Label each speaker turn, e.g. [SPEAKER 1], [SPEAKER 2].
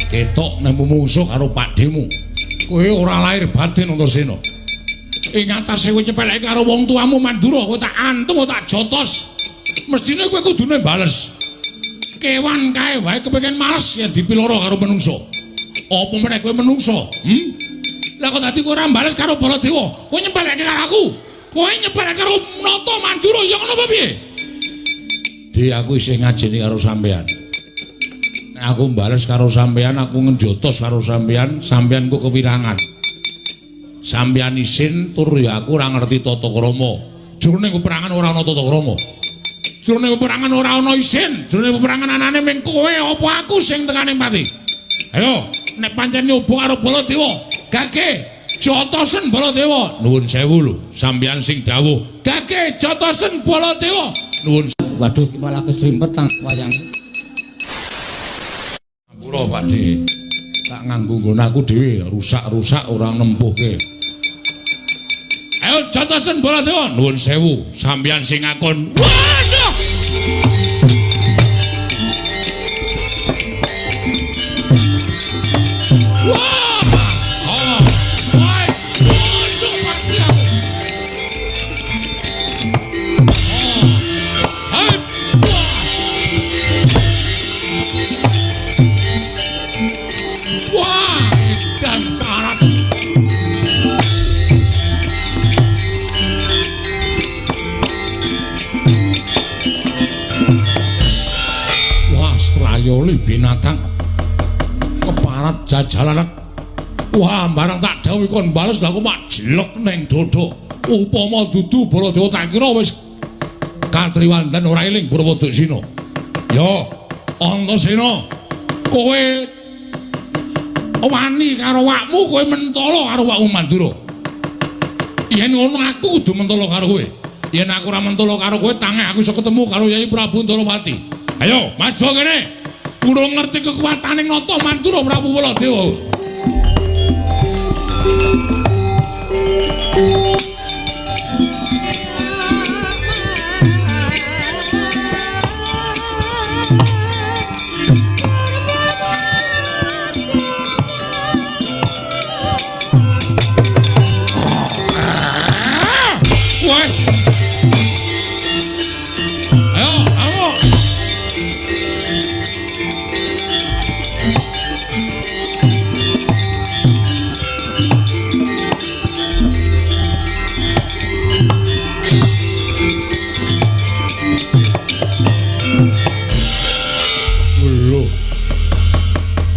[SPEAKER 1] Ketok nemu mungsuh karo pakdhemu. Kowe ora lahir batin Antasena. Ing atase kowe nyepeleke karo wong tuamu Mandura, kowe tak antem, tak jotos. Mestine kowe kudune bales. Kewan kae wae kepengin males yen dipiloro karo menungsa. Apa meneh kowe menungsa? Lah kok dadi kowe ora bales karo Baladewa? Kowe nyepeleke karo aku. Kowe nyepeleke karo Nata Mandura ya ngono apa piye? Di aku isih ngajeni karo sampean. Nek aku bales karo sampean, aku ngejotos karo sampean, sampean ku kewirangan. Sampean isin tur ya aku ora ngerti tata krama. Jroning peperangan ora ana tata krama. Jroning peperangan ora ana isin, jroning peperangan anane ming kowe apa aku sing tekane pati. Ayo, nek pancen nyoba karo Baladewa, gage jotosen Baladewa. Nuwun sewu lho, sampean sing dawuh. Gage jotosen Baladewa. Nuwun.
[SPEAKER 2] Waduh, iki malah kesrimpet tang wayang.
[SPEAKER 1] Ngapura, Pakde. Tak nganggo nggon aku dhewe, rusak-rusak ora nempuhke. Ayo jotosen Baladewa. Nuwun sewu, sampean sing ngakon. Waduh. Wah! Oh! Wah! Waduh, mati aku. Oh! Hai! Wah! Wah, edan karat. Wah, strayoli binatang. Keparat jajalanan. Wah, barang tak dawuhi kon bales lha aku mak jelek ning dada. Upama dudu Baladewa tak kira wis katriwandan ora eling Purwodaksina. Yo, Antasena, kowe wani karo awakmu, kowe mentala karo awakmu Mandura. Yen ngono aku kudu mentala karo kowe. Yen aku ora mentala karo kowe, tangeh aku iso ketemu karo Yai Prabu Ndorowati. Ayo, maju kene. Kurang ngerti kekuatane Nata Mandura Prabu Baladewa.